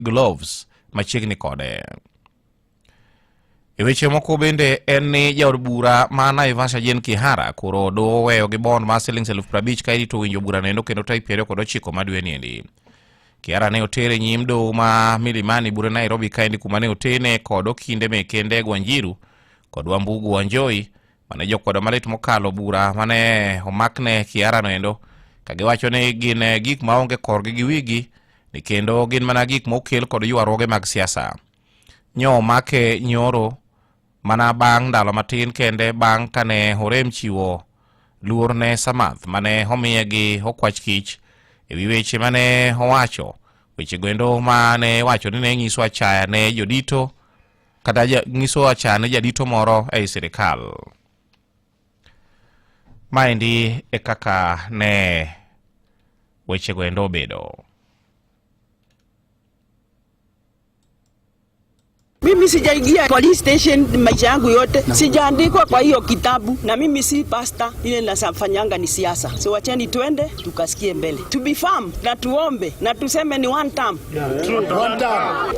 gloves machiegni kode. E weche moko bende en ni jaod bura ma Naivasha Jane Kihara koro doho oweyo gi bond mar siling 50,000 ka irito winjo bura noendo kendo tarik 29 ma dwe niendi. Kihara ne otere nyim doho ma Milimani bure Nairobi kaendi kuma ne otene kod okinde meke Ndegwa Njiru kod Wambugu Wanjohi mane jokwedo malit mokalo bura mane omakne Kihara noendo ka giwacho ni gin gik maonge korgi gi wigi ni kendo gin mana gik mokel kod ywaruoge mag siasa. Nyo omake nyoro mana bang' ndalo matin kende bang' kane orem chiwo luor ne Samath mane omiye gi okwach kich e wi weche mane owacho weche goendo mane iwacho ni ne nyiso achaya ne jodito kata nyiso achaya ne jadito moro ei sirikal. Maendi e kaka ne weche goendo obedo. Mimi sijaingia police station maisha yangu yote, sijaandikwa kwa hiyo kitabu, na mimi si pasta, ile nafanyanga ni siasa. So wacheni twende tukasikie mbele, to be firm na tuombe na tuseme ni one term. Yeah, true. One term.